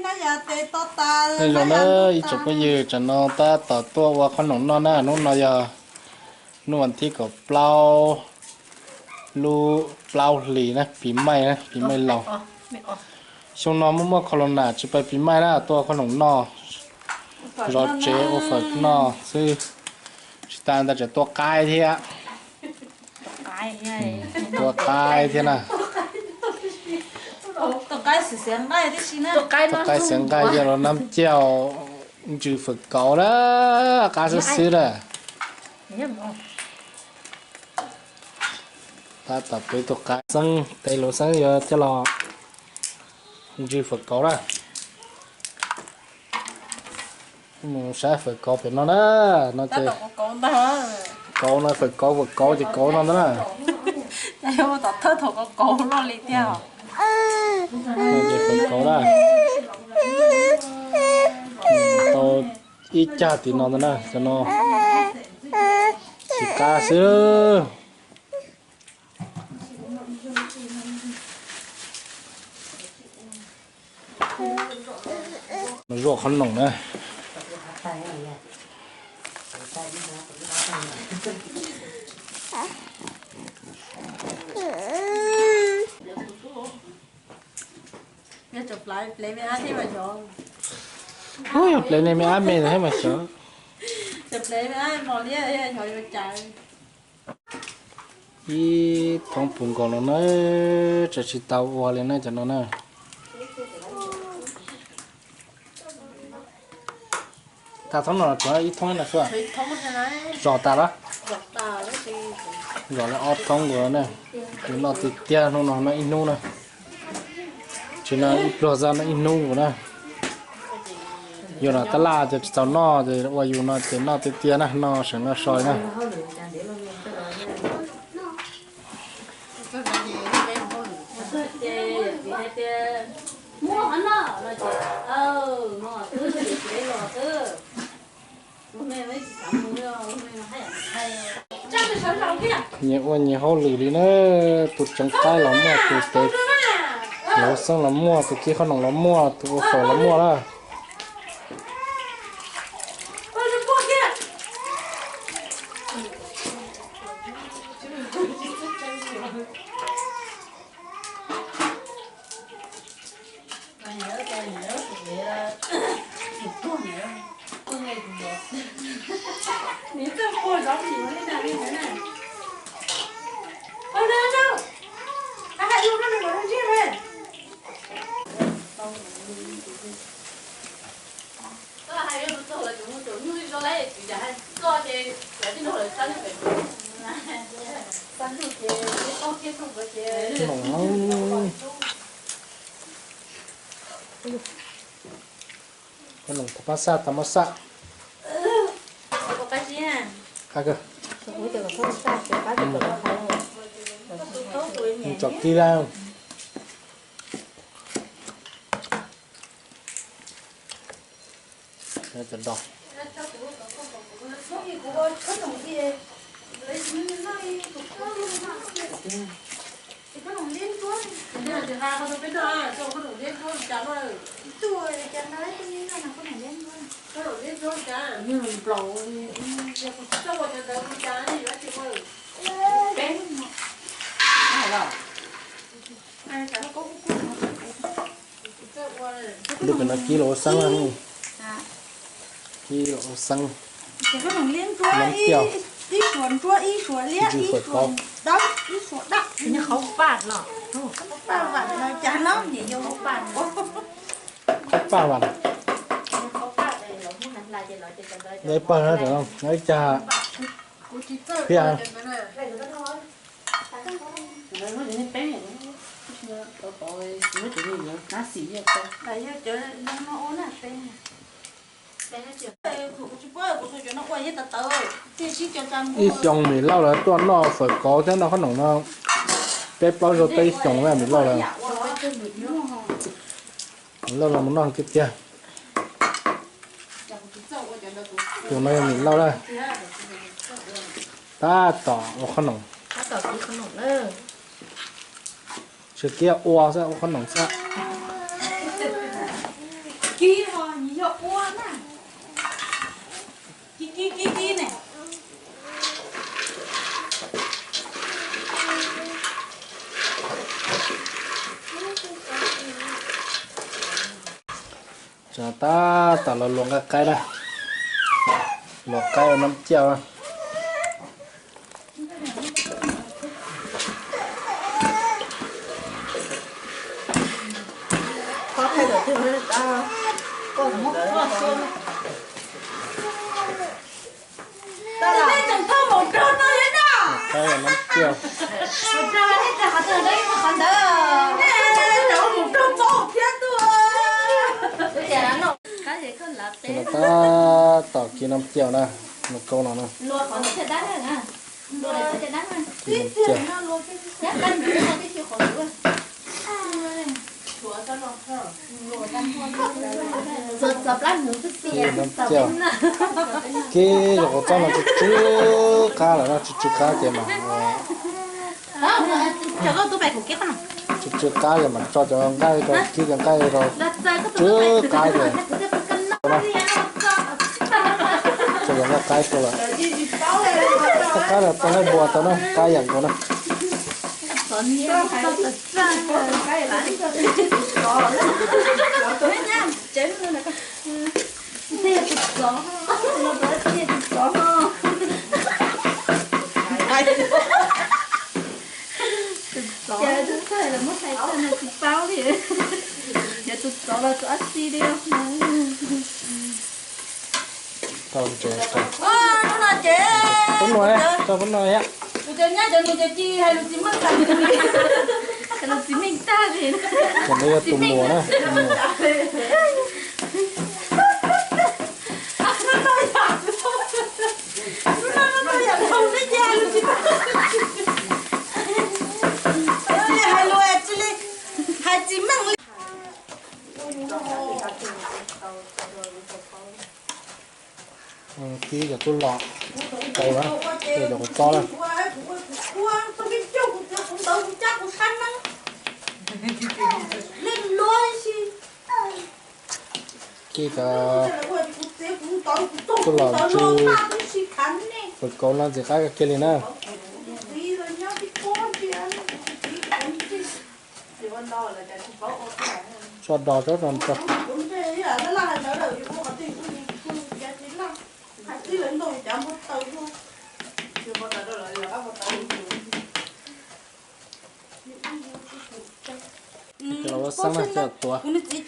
Nyob zoo na ib tsoom phooj ywg, tsam no tab tom tuaj ua qhob noom noj na. Hnub no yog hnub vas thib kaum plaub lub plaub hlis na, pis maij na, pis maij laus. Xyoo no muaj muaj corona tsis pais pis maij na, tuaj ua qhob noom noj, zov tsev ua fawm noj xwb. Tsis tas ntawd tseem tua qaib thiab. Tua qaib thiab na. Tua qaib xiav nqaij, yog los nab cau ntsws fawm kauv na, qab xwb xwb na. Tab tom peb tua qaib xeeb, tes luv xeeb yuav coj los ntsws fawm kauv na. Mus saib fawm kauv pem no na, no ces kauv no fawm kauv, fawm kauv ces kauv no ntag na. Ces fawm kauv na, tau ib cag tim no ntag na, cov no xim qab xwb. Zuaj qhob noom na. Yog plev ne me ab me thiab mas xyov. Ib thoob puv nkaus no na, tseem tsis tau ua li na cov no na. Tag thoob no tsuav ib thoob no xwb. Zom tas lawm. Zom li ob thoob nkaus na. Noj tiag tiag hnub no noj ib hnub na. Tsis noj ib pluag xwb, noj ib hnub nkaus na. Yus no tab laj ces tsis txaus noj ces ua yus no ces noj tiag tiag na, noj seem noj soi na. Nyias ua nyias hauj lwm li na, tus tseev qaib los muaj, tus tev luv xeeb los muaj, tus kib qhob noom los muaj, tus ua faus los muaj na. Qhob noom tau pab xaj, tau mab xaj. Tsom kib lawm. Lub pem no kib los ua xeeb, kib los ua xeeb. Ib suas nruab, ib suas liab, ib suas dawb, ib suas daj. Qhob paj vam no cas no, qhob paj vam. Ib pawg no, ib cag phiaj. Ib xyoo Mim Lauj lawv tuaj noj fawm kauv thiab noj qhob noom no, peb plaub zaug tau ib xyoos na Mim Lauj lawv. Mim Lauj lawv mus noj tiag tiag. Tus no yog Mim Lauj na, tab tom ua qhob noom. Tsis kiab ua xwb, ua qhob noom xwb. Kib ho nws yog ua na. Kib kib kib kib ne. Tab tom los luas nqaij qaib na, luas qaib ua nab caj na. Luas qaib ua nab caj. Tab tom kib nab caj na, nub kaub no na. Kib nab caj. Kib nab caj. Kib los qhov txob no tsw tsw qab lawm no, tsw tsw qab ces mas tsw tsw qab ces mas tso cov nqaij rau, kib cov nqaij rau tsw qab ces tso cov nqaij qaib rau lawm. Qaib los tau, nqaij npua tau na, qab yam nkaus na. Tus tsov los tus ab tsi li. Tau ntses tau. Pub no, tso pub no thiab. Kuv cov nyab cov nus ces ci hais lus tsis meej tag li. Hais lus tsis meej tag li. Cov no yog tus muam na, tus muam. Hais tsis meej li. Kib cov tub los tau na, cov qhuav txob na. Kib cov tub los tsw, pawg kauv no ntxim qab kawg kiag li na. Tso dos tsob no tso. Coj los ua xeeb na, coj los tuav. Coj los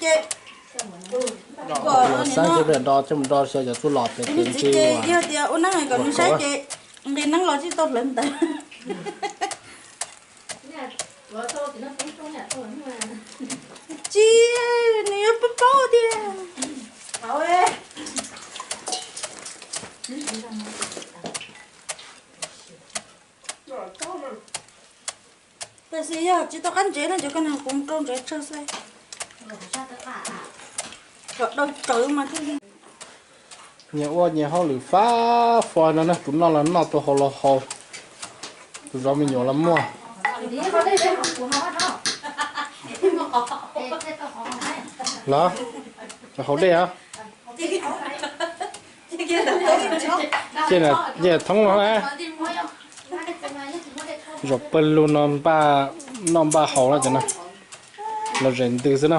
ua xeeb, coj los do, coj mus do xyaw cov tub los pem ces ntsw ua. Yog tias ua neeb kom nws saib ces nqis neeb los tsis tau hlawv ntawd. Tsis, nws yuav paub paub tiag. Tab sis yog tsis tau qab ntsev no ces koj nug kuv rau ntsev tsawg xwb. Kom dau tsawv mas thiaj li. Nyias ua nyias hauj lwm fab fo no na, tus noj los noj, tus haus los haus, tus zov me nyuam los muaj. Los, los haus dej os. Cia thoob no na. Zaum pawg lug no npaj noj npaj haus na cov no. Los zem ntws xwb na.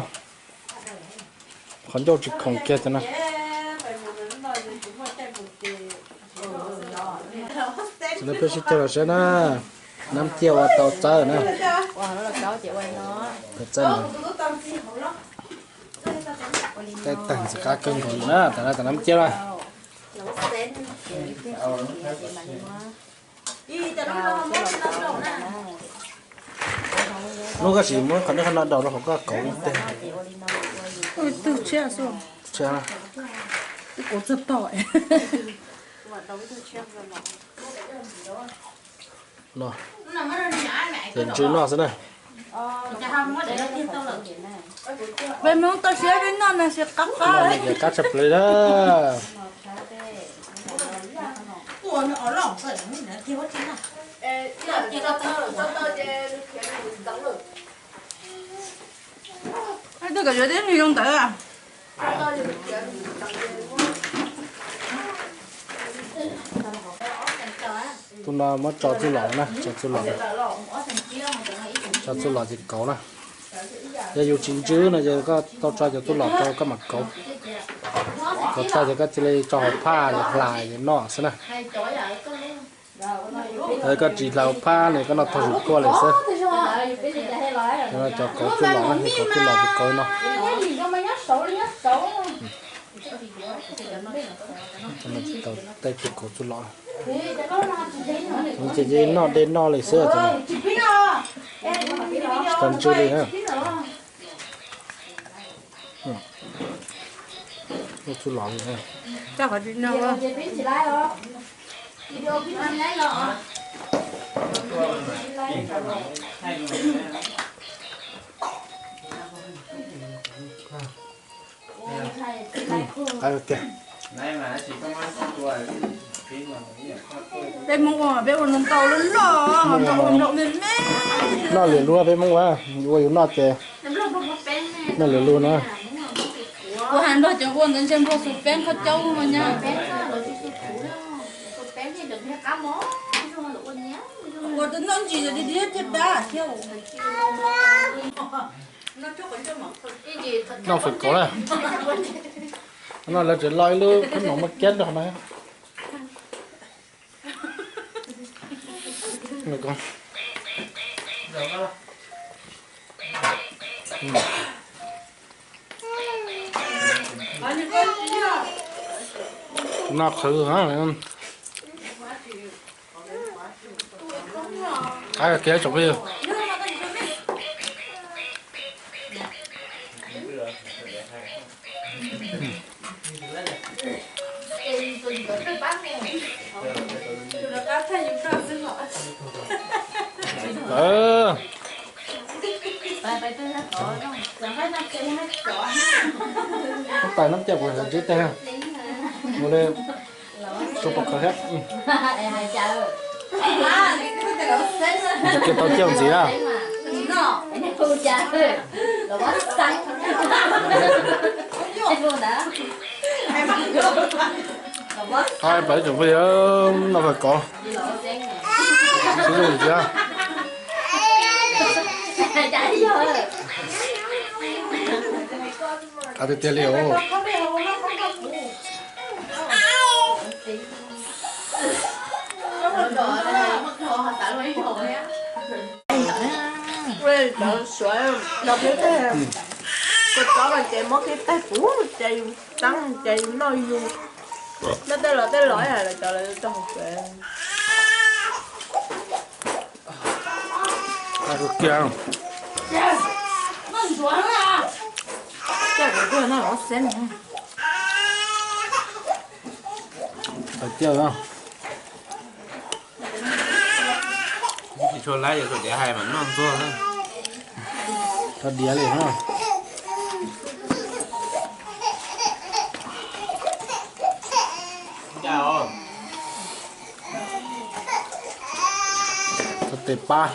Qhov ncauj tsis khoom kiag cov no. Peb sib caug los saib na. Nab ciaj ua tau txawb na. Txawb na. Tej tag ntxim qab kawg nkaus li na, tas no tas nab ciaj na. Hnub koj sim muab qhov nej qhov no daus rau hauv koj kauv ib teg. Tus tshiab xwb. Tshiab. Tus kauv txog tog. No, ces ntsw noj xwb na. Peb Hmoob toj siab peb noj no sis qab qab. Noj no ces qab tshaj plaws li na. Twb kom yuav tib zoo ntawd. Tus no muab tso txuj lom na, tso txuj lom, tso txuj lom ces kauv na. Yog yus tsis ntswb no ces koj tau tso cov txuj lom rau koj mam kauv. Kauv tag ces koj cia li tso hauv phaj ces hla ces noj xwb na. Koj tsis hla hauv phaj ne koj noj thaum zuj zus li xwb. Cov kauv txuj lom na, kauv txuj lom ces kauv no. Tau tej tus kauv txuj lom. Ces noj dej noj li xwb. Tsis tau ntswb li na. Txuj lom li. Peb Hmoob ua, peb ua ntau loj loj, ua nplua me me. Noj lwm lub peb Hmoob ua, ua yus noj ces noj lwm lub na. Kuv hais nplog cov ua ntawd ntshe nplog xu peeb qhov caub no nyab. Ua tus noj ntsis di di thiab dab thiab. Noj fawm kauv na. No lawv tseem lo ib lub khaub noom muaj kiab nrog no. No qhwv. Qab kiag tsoom phooj ywg. Tais nab caj kuv hais ntsib teg mus li. Suav pom qhawv thiab. Tus kiag tau ciaj ntxiv na. Pab ib tsoom phooj ywg, noj fawm kauv sib zoo ntxiv. Qab tiag tiag li os. Cov suav no peb tej kua txob no ces muab qhib tag puv ces yus txeeb ces yus noj yus. Noj tej los tej los lawv cov lawv tau hauv suav. Kiag. Noj ntsuav na. Kiag kuv tuaj noj los xeb. Qhov tiag. Tsis tshua laib, yog txog diav hais mas noj ntxuag. Txog diav li na. Txog tes pab.